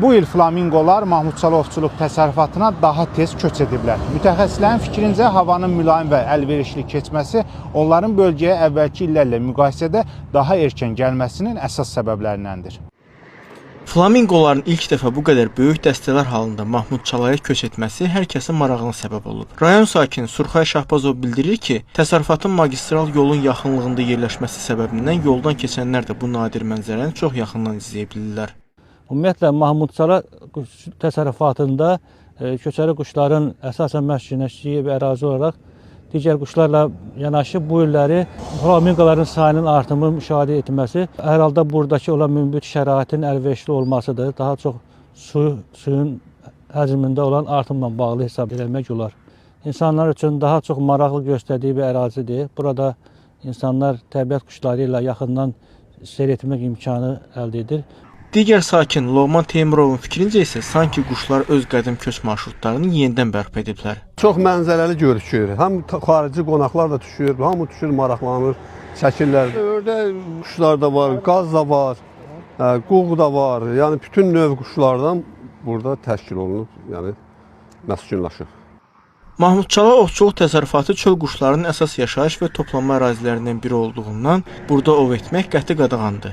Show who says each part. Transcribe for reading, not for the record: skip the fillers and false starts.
Speaker 1: Bu il flamingolar Mahmudçala Ovçuluq Təsərrüfatına daha tez köç ediblər. Mütəxəssislərin fikrincə havanın mülayim və əlverişli keçməsi onların bölgəyə əvvəlki illərlə müqayisədə daha erkən gəlməsinin əsas səbəblərindəndir.
Speaker 2: Flamingoların ilk dəfə bu qədər böyük dəstələr halında Mahmudçalaya köç etməsi hər kəsin marağına səbəb olub. Rayon sakini Surxay Şahbazov bildirir ki, təsərrüfatın magistral yolun yaxınlığında yerləşməsi səbəbindən yoldan keçənlər də bu nadir mənzərəni çox yaxından izləyə bilirlər.
Speaker 3: Ümumiyyətlə Mahmudçala quş təsərrüfatında köçəri quşların əsasən məskunləşdiyi bir ərazi olaraq digər quşlarla yanaşı bu illəri flamingoların sayının artımı müşahidə etməsi hər halda buradakı olan münbit şəraitin əlverişli olmasıdır. Daha çox suyun həcmində olan artımla bağlı hesab eləmək olar. İnsanlar üçün daha çox maraqlı göstərdiyi bir ərazidir. Burada insanlar təbiət quşları ilə yaxından seyr etmək imkanı əldə edir.
Speaker 2: Digər sakin Loğman Teymurovun fikrincə isə sanki quşlar öz qədim köç marşrutlarını yenidən bərpa ediblər.
Speaker 4: Çox mənzərəli görükür. Həm xarici qonaqlar da düşür, hamı düşür, maraqlanır, çəkirlər. Ördək quşlar da var, qaz da var, qu da var. Yəni bütün növ quşlardan burada təşkil olunub, yəni məskunlaşıb.
Speaker 2: Mahmudçala Ovçuluq Təsərrüfatı çöl quşlarının əsas yaşayış və toplanma ərazilərindən biri olduğundan burada ov etmək qəti qadağandır.